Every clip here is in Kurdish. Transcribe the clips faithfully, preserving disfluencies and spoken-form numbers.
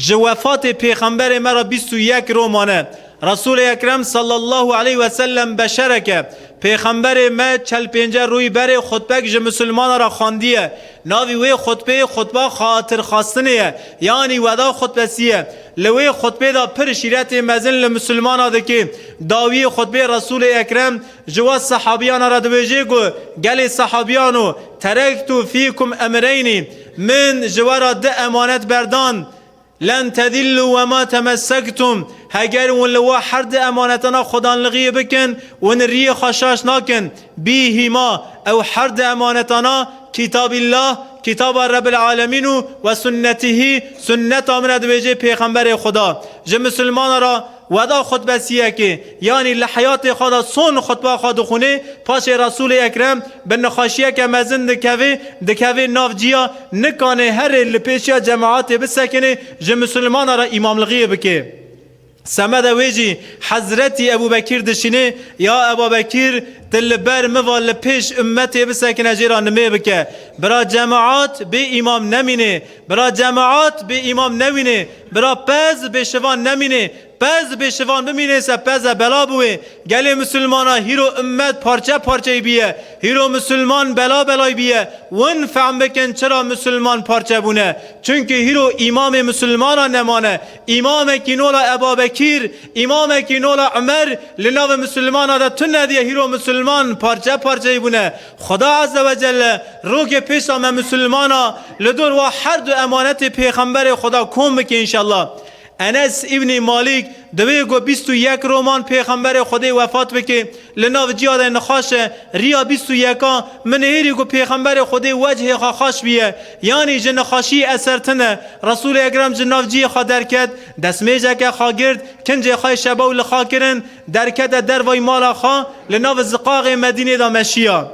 Ji wefatê Pêxemberê me re bîst û yek ro mane. Resûlê Ekrem sallallahu aleyhi ve sellem beşerek e. Pêxemberê me çel pênce rûyî berê xutbek ji misilmana re xandiye. Navî wê xutbeyê xutba xatirxwestinê ye, yanî weda xutbesî ye. Li wê xutbê de pir şîretê mezin li misilmana dike. Dawiyê xutbê Resûlê Ekrem ji we sehabiyana re dibêje ku, gelê sehabiyano, terektu fîkum emreynî, min ji we re di emanet berdan. Len tedillu ve ma temessektum. Heger hûn li wa her di emanetana xudanlixiyê bikin, hûn riyê xwe şaş nakin. Bîhîma, ew her di emanetana, kitabillah, kitaba Rebbil Alemîn û ve sunnetihî, sunneta min e, dibêje Pêxemberê Xuda. Ji misilmana re weda xutbesiyekê, yanî li heyatê xwe de son xutba xwe dixwîne, paşê Resûlê Ekrem bi nexweşiyeke mezin dikeve, dikeve nav ciya, nikanê herê li pêşiya cemaetê bisekine, ji misilmana re îmamlixiyê bike. Semede wê jî Hezretî Ebû Bekîr dişîne, ya Eba Bekîr, tu li ber min va li pêş ummetê bisekine, jê re nimê bike. Bira cemaat bê îmam nemîne, bira cemaat bê îmam newîne, bira pez bê şivan nemîne, pez bê şivan bimîne se pez e bela biwê. Gelê misilmana hîro ummet parçe parçeyî biye. Hîro misilman bela belayî biye. Win fehm bikin çira misilman parçe bûne. Çunkî hîro îmamê misilmana nemane. Îmamekî nola Eba Bekîr, îmamekî nola Umer li navê misilmana de tune diye, hîro misilman parçe parçeyî bûne. Xuda Azze ve Celle rokê pêşa me misilmana li dor wa her du emanetê Pêxemberê Xuda kom bike înşallah. Enes îbnî Malîk, di wê ku bîst û yek roman Pêxemberê Xwedê wefat bike, li nav ciya de nixaş e, riya bîst û yeka, min nihêrî ku Pêxemberê Xwedê wechê xwe xaş biye, yanî ji nixaşiyê eser tine. Resûlê Ekrem ji nav ciyê xwe derket, destmêjeke xwe girt, kincê xwe yê şebew li xwe kirin, derkete dervayî mala xwe, li nav ziqaxê Medînê de meşiya.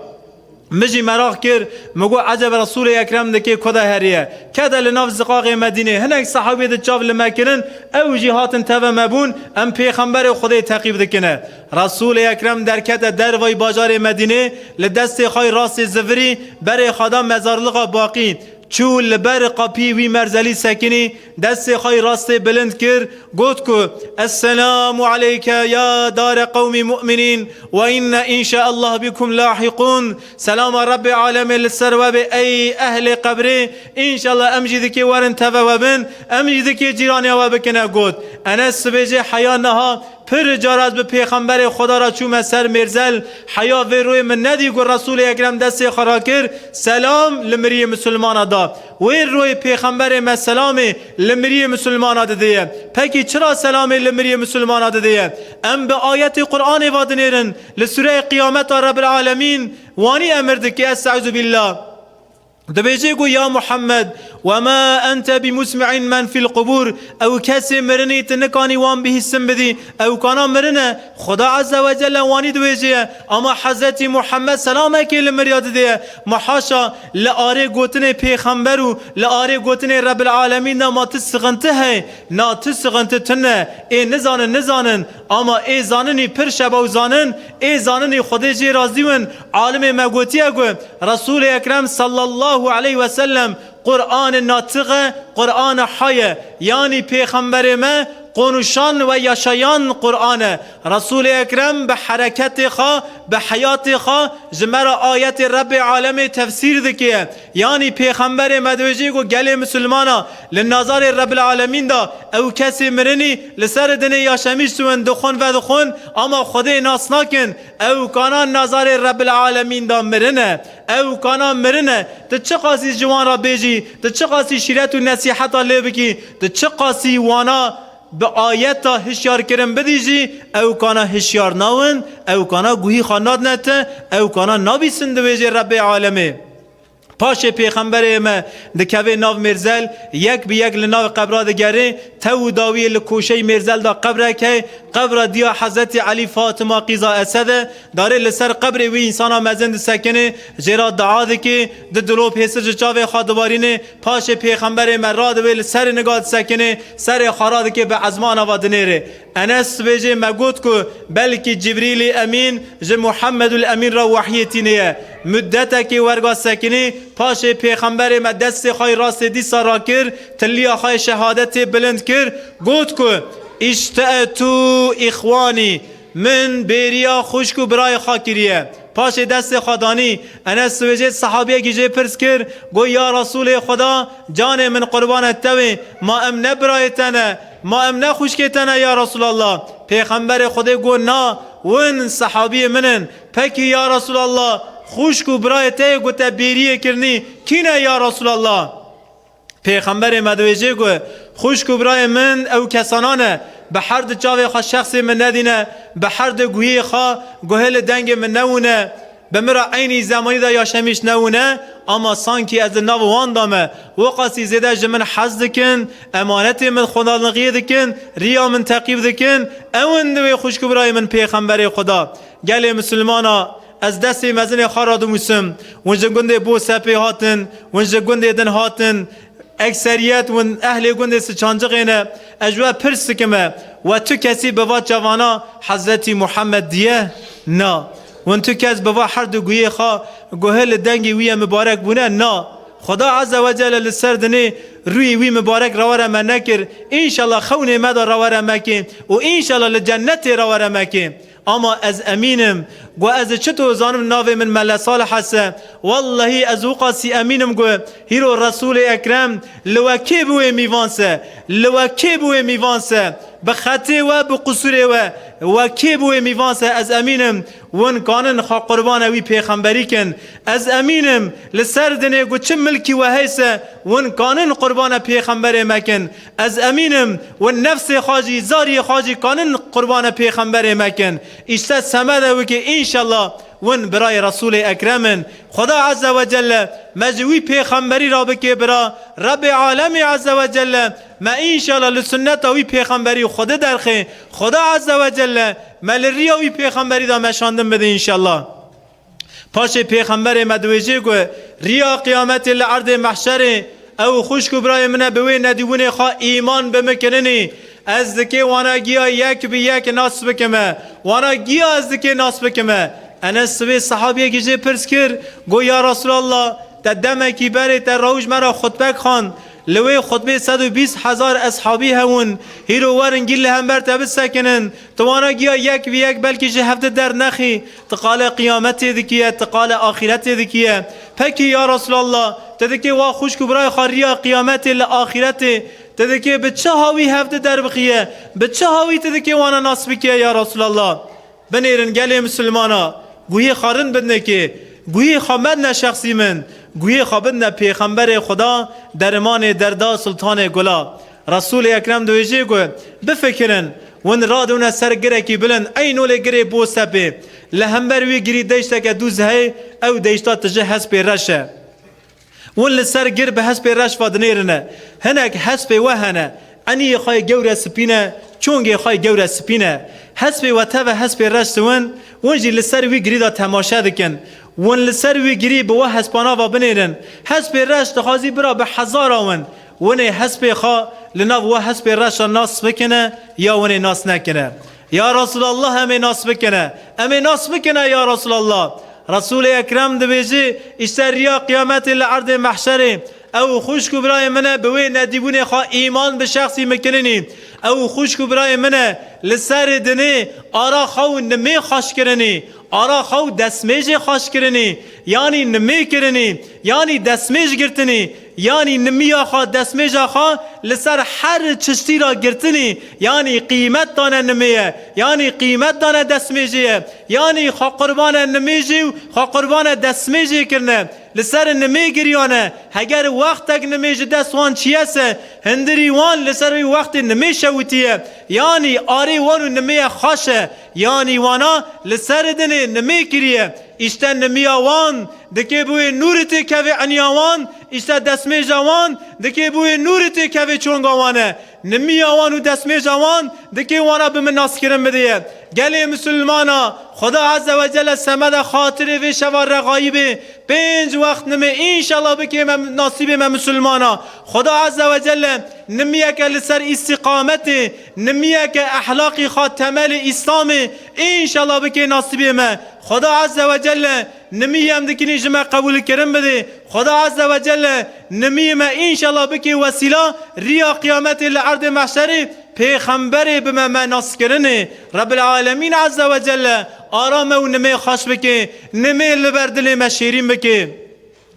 Min jî meraq kir, min got, ecebe Resûlê Ekrem di kê ku de heriye? Kede li nav ziqaxê Medînê, hinek sehabî di çav li me kirin, ew jî hatin teve me bûn, em Pêxemberê Xwedê teqîb dikine. Resûlê Ekrem derkete dervayî bajarê Medînê, li destê xwe yê rastê zivirî, berê xwe da mezarlixa Baqî. Çû li ber qapiyê wî merzelî sekinî, destê xwe yê rastê bilind kir, got ku, "Esselamu aleyke ya dare qewmî mu'minîn ve inne înşaallah bikum lahîqûn." Selama Rebbê alemê li ser we be, ey ehlê qebrê, înşallah em jî dikê werin teve we bin, em jî dikê cîranê we bikine, got. Enes dibêje, heya niha pir cara ez bi Pêxemberê Xuda re çûme ser mêrzel, heya vê royê min nedî ku Resûlê Ekrem destê xwe rakir, selam li miriyê misilmana da. Wê royê Pêxemberê me selamê li miriyê misilmana dideye. Pekî çira selamê li miriyê misilmana dideye? Em bi ayetê Qur'anê va dinêrin, li Sûreyê Qiyameta Rebbil Alemîn wanî emir dike, Estaizu billah. Dibêje ku, "Ya Muhammed, ve ma ente bi musmi'in men fil qubur." Ew kesê mirinî tu nikanî wan bihîstin bidî. Ew kana mirin e. Xuda Azze ve Celle wanî dibêje ye. Ama Hezretî Muhammed selamekê li miriya didê ye. Ma haşa li arê gotinê pêxember û li arê gotinê Rebbil Alemîn de ma tu sixinti heye? Na, tu sixinti tune. Ê nizanin, nizanin. Ama ê zaninî pir şebew zanin. Ê zaninî Xwedê jê razî win. Alimê me gotiye ku Resûlê Ekrem sallallahu aleyhi ve sellem Qur'anê natiq e, Qur'anê hay e. Yanî Pêxemberê me konuşan ve yaşayan Qur'an e. Resûlê Ekrem bi hereketê xwe, bi heyatê xwe ji me re ayetê Rebbê alemê tefsîr dike. Yanî Pêxemberê me dibêje ku gelê misilmana li nazarê Rebbil Alemîn de ew kesê mirinî li ser dinê yaşamîş diwin, dixwin vedixwin, ama Xwedê nas nakin. Ew kana nazarê Rebbil Alemîn de mirin e. Ew kana mirin e. Tu çiqasî ji wan re bêjî, tu çiqasî şîret û nesîheta lê bikî, tu çiqasî wana bi ayeta hişyarkirin bidî jî, ew kana hişyar nawin, ew kana guhî xwe nadine te, ew kana nabîsin, dibêje Rebbê alemê. Paşê Pêxemberê me dikeve nav mêrzel, yek bi yek li nav qebra digere, tew û dawiyê li koşeyê mêrzel de qebrek heye, qebra diya Hezretî Elî Fatima qîza Esed e, darê li ser qebrê wî însana mezin disekine, jê re dua dike, di dilop hêsir ji çavê xwe dibarîne, paşê Pêxemberê me radibe li serê niga disekine, serê xwe radike bi ezmana ve dinêre. Enes dibêje me got ku belkî Cibrîlî Emîn ji Muhammedul Emîn re wehyê tîne ye. Muddetekê werga sekinî, Paşê Pêxemberê me destê xwe yê rastê dîsa rakir, tiliya xwe yê şehadetê bilind kir, got ku, "Îşte'tu îxwanî, min bêriya xwişk û birayê xwe kiriye." Paşê destê xwe danî, Enes dibêje, sehabiyekî jê pirs kir, got, "Ya Resûlê Xweda, canê min qurbana te wê, ma em ne birayê te ne, ma em ne xwişkê te ne ya Resûlallah?" Pêxemberê Xwedê got, "Na, win sehabiyê min in." "Pekî ya Resûlallah, xwişk û birayê te yê ku te bêriyê kirinî, kî ne ya Resûlallah?" Pêxemberê me dibêje ku, "Xwişk û birayê min ew kesana ne, bi her di çavê xwe şexsê min nedîne, bi her di guhiyê xwe guhê li dengê min newûne, bi min re eynî zemanî de yaşemîş newûne, ama sankî ez li nav wan de me. Wiqasî zêde ji min hez dikin, emanetê min xwendanixiyê dikin, riya min teqîb dikin, ew in di wê xwişk û birayê min Pêxemberê Xweda." Gelê misilmana, ez destê mezinê xwe radimûsim. Hûn ji gundê Bosepê hatin, hûn ji gundê din hatin. Ekseriyet hûn ehlê gundê Siçancixê ne. Ez ji we pirs dikime, we tu kesî bi va çavana Hezretî Muhammed diye? Na. Hûn tu kes bi va her du guhê xwe guhê li dengê wî ye mibarek bûne? Na. Xweda Azze ve Celle li ser dinê rûyê wî mibarek rawere me nekir. Înşallah xewnê me de rawere me kê û înşallah li cennetê rawere me kê. Ama ez emîn im, got, ez çito zanim navê min Mele Salih Hese. Wellehî ez wiqasî emîn im, got, hîro Resûlê Ekrem li we kê bi wê mîvan se, li we kê bi wê mîvan se, bi xetê we, bi qusûrê we, we kê bi wê mîvan se, ez emîn im, win kanin xwe qurbana wî pêxemberî kin. Ez emîn im, li ser dinê ku çi milkî we heyse, win kanin qurbana pêxemberê me kin. Ez emîn im, win nefsê xwe jî, zariyê xwe jî kanin qurbana pêxemberê me kin. Îşte semede wikê înşallah win birayê Resûlê Ekrem in. Xweda Azze ve Celle me ji wî pêxemberî re bike bira. Rebbê Alemê Azze ve Celle me înşallah li sunneta wî pêxemberî Xwedê derxê. Xweda Azze ve Celle me li riya wî pêxemberî de meşandin bide înşallah. Paşê Pêxemberê me dibêje ku riya qiyametê li erdê mehşerê, ew xwişk û birayê min e, bi wê nedîbûnê xwe îman bi min kirinî. Ez dikê wana giya yek bi yek nas bikime. Wana giya ez dikê nas bikime. Enes dibê sehabiyekî jê pirs kir, got, "Ya Resûlallah, te demekî berê te rewş me re xutbek xwend. Li wê xutbê sed û bîst hezar eshabî hewin. Hîro werin gî li hember te bisekinin. Tu wana giya yek bi yek belkî ji hevdi dernexî. Tu qale qiyametê dikiye, tu qale axîretê dikiye. Pekî ya Resûlallah, tu dikê wa xwişk û birayê xwe riya qiyametê li axîretê, tu dikê bi çi hawî hevdi derbixiye, bi çi hawî tu dikê wana nas bikiye ya Resûlallah?" Binêrin gelê misilmana, guhê xwe rind bidinekê, guhê xwe medine şexsî min, guhê xwe bidine Pêxemberê Xweda, dermanê derda, sultanê gula. Resûlê Ekrem dibêje ku, bifikirin, win radûne ser girekî bilind, ey nolê girê Bosepê. Li hember wî girî deşteke dûz heye, ew deşta tije hespê reş e. Win li ser gir bi hespê reş ve dinêrine. Hinek hespê we hene, eniyê xwe yê gewre spî ne, çongê xwe yê gewre spî ne. Hespê we teve hespê reş diwin, win jî li ser wî girî de temaşe dikin. Win li ser wî girî bi we hespana ve binêrin. Hespê reş dixwazî bira bi hezara win. Winê hespê xwe li nav we hespê reş de nas bikine ya winê nas nekine. Ya Resûlallah, em ê nas bikine. Em ê nas bikine ya Resûlallah. Resûlê Ekrem dibêjî, îşte riya qiyametê li erdê mehşerê, ew xwişk û birayê min e, bi wê nedîbûnê xwe îman bi şexsî min kirinî. Ew xwişk û birayê min e, li serê dinê ara xwe û nimê xweş kirinî. Ara xwe û destmêjê xweş kirinî, yanî nimê kirinî, yanî destmêj girtinî, yanî nimiya xwe, destmêja xwe li ser her çiştî re girtinî, yanî qîmet dane nimê ye, yanî qîmet dane destmêjê ye, yanî xwe qurbane nimêjê û xwe qurbane destmêjê kirine. Li ser nimê giriyane, heger wextek nimê ji dest wan çiyese, hindirî wan li ser wî wextê nimê şewitiye, yanî arê wan û nimê ye xweş e. Yanî wana li ser dinê nimê kiriye. Îşte nimiya wan dikê bi wê nûrê tê kevê eniya wan, îşte destmêja wan dikê bi wê nûrê tê kevê çonga wan e. Nimiya wan û destmêja wan dikê wana bi min naskirin bideye. Gelê misilmana, Xweda Azze ve Celle semede xatirê vê şeva rexayîbê pênc wext nimê înşallah bikê me nasîbê me misilmana. Xweda Azze ve Celle nimiyeke li ser îstîqametê, nimiyeke ehlaqî xwe temelê Îslamê, înşallah bikê nasîbê me. Xweda Azze ve Celle nimî em dikinî ji me qebûlkirin bidê. Xweda Azze ve Celle nimî me înşallah bikê wesîla riya qiyametê li erdê mehşerê pêxemberê bime me naskirinê. Rebbil Alemîn Azze ve Celle ara me û nimê xweş bikê, nimê li ber dilê me şêrîn bikê.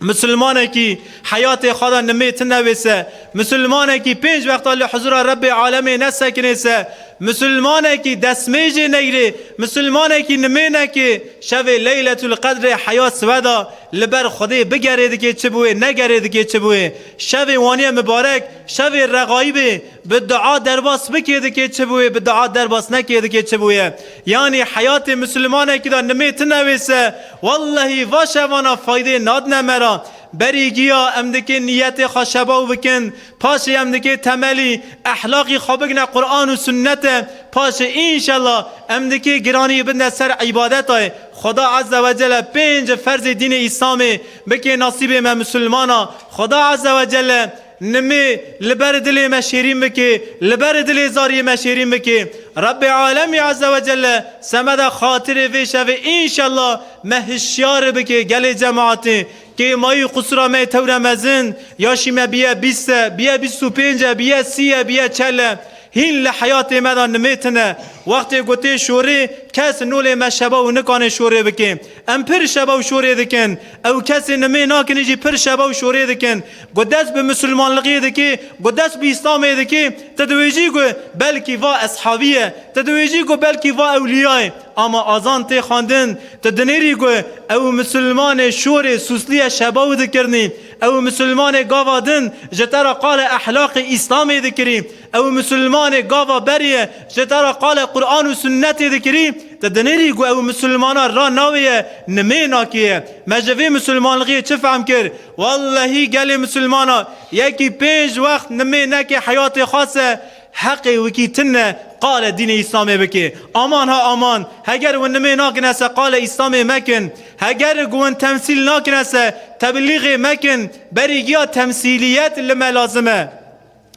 Misilmanekî heyatê xwe de nimê tine wê se, misilmanekî pênc wexta li huzura Rebbê alemê nesekinê se, misilmanekî destmêjê neyrê, misilmanekî nimê nekê, şevê Leyletul Qedrê heya siweda li ber Xwedê bigerê dikê çi bûyê, negerê dikê çi bûyê. Şevê waniye mibarek, şevê rexayîbê, bi dua derbas bikê dikê çi bûyê, bi dua derbas nekê dikê çi bûye. Yanî heyatê misilmanekî de nimê tine wê se, wellehî va şevana faydê nadine me ra. Berî giya em dikê niyetê xwe şebaw bikin, paşê em dikê temelî ehlaqî xwe bigine Quran û sunnete, paşê înşallah em dikê giranî bidine ser îbadetayê. Xweda Azze ve Celle pênc ferzê dînê Îslamê bikê nasîbê me misilmana. Xweda Azze ve Celle nimê li ber dilê me şêrîn bikê, li ber dilê zariyê me şêrîn bikê. Rebbê Alemî Azze ve Celle semeda xatirê vê şevê înşallah me hişyar bikê gelê cemaatê. Kêmayî qusura me yê tewre mezin, ya jî me biye bîst e, biye bîst û pênc e, biye sî ye, biye çel e. Hîn li heyatê me de nimê tine. Wextê ku tê şorê, kes nolê me şeba û nikanê şorê bikê. Em pir şeba û şorê dikin. Ew kesê nimê nakinê jî pir şeba û şorê dikin. Ku dest bi misilmanlixê dikê, ku dest bi Îslamê dikê, tu diwêjî ku belkî va eshabî ye, tu diwêjî ku belkî va ewlîya ye. Ama azan tê xwendin, tu dinêrî ku ew misilmanê şorê sûsliye şeba û dikirinî, ew misilmanê gava din ji te re qale ehlaqê Îslamê dikirî. Ew misilmanê gava berê ye, ji te re qale Quran û sunnetê dikirî, tu dinêrî ku ew misilmana ra nawê ye, nimê nakê ye. Me ji vê misilmanlixê çi fehm kir? Wellehî gelê misilmana yekî pênc wext nimê neke heyatê xwe se, heqê wekî tune qale dînê Îslamê bike. Aman ha aman, heger win nimê nakine se qale Îslamê mekin. Heger ku win temsîl nakine se teblîxê mekin. Berî giya temsîliyet li me lazim e.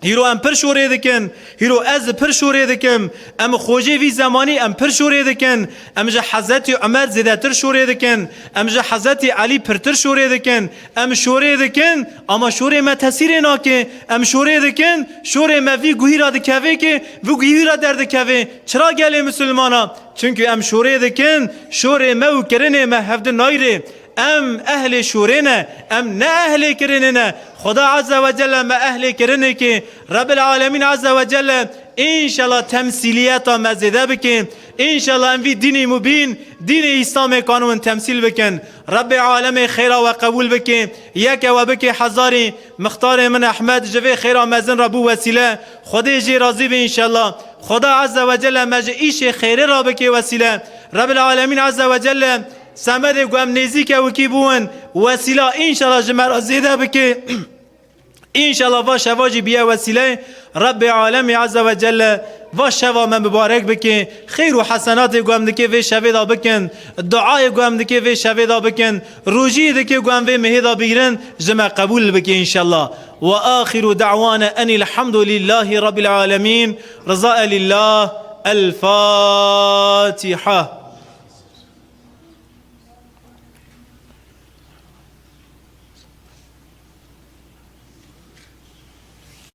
Hîro em pir şorê dikin, hîro ez pir şorê dikim. Em xwecê vî zemanî em pir şorê dikin. Em ji Hezretî Umer zêdetir şorê dikin. Em ji Hezretî Elî pirtir şorê dikin. Em şorê dikin, ama şorê me tesîrê nake. Em şorê dikin, şorê me vî guhî ra dikeve ke vî guhî ra derdikeve. Çira gelê misilmana? Çunkî em şorê dikin, şorê me û kirinê me hevdi nayre. Em ehlê şorê ne, em ne ehlê kirinê ne. Xweda Azze ve Celle me ehlê kirinê ke. Rebbil Alemîn Azze ve Celle înşallah temsîliyeta me zêde bike. Înşallah em vî dînî mubîn, dînê Îslamê kanûn temsîl bikin. Rebbê Alemê xêra we qebûl bike. Yeke we bike hezarî. Mixtarê min Ehmed ji vê xêra mezin re bû wesîle. Xwedê jê razî be înşallah. Xweda Azze ve Celle me ji îşê xêrê re bike wesîle. Rebbil Alemîn Azze ve Celle semedê ku em nêzîke wekî bûn, wesîla înşallah ji me re zêde bike. Înşallah va şeva jî biye wesîleyê Rebbê Alemê Azze ve Celle va şeva me mibarek bike. Xêr û hesenatê ku em dikê vê şevê de bikin, duayê ku em dikê vê şevê de bikin, rojiyê dikê ku em vê mehê de bigrin, ji me qebûl bike înşallah. Ve axiru da'wana enil hamdulillahî Rabbil Alemîn. Riza elillah. El Fatiha.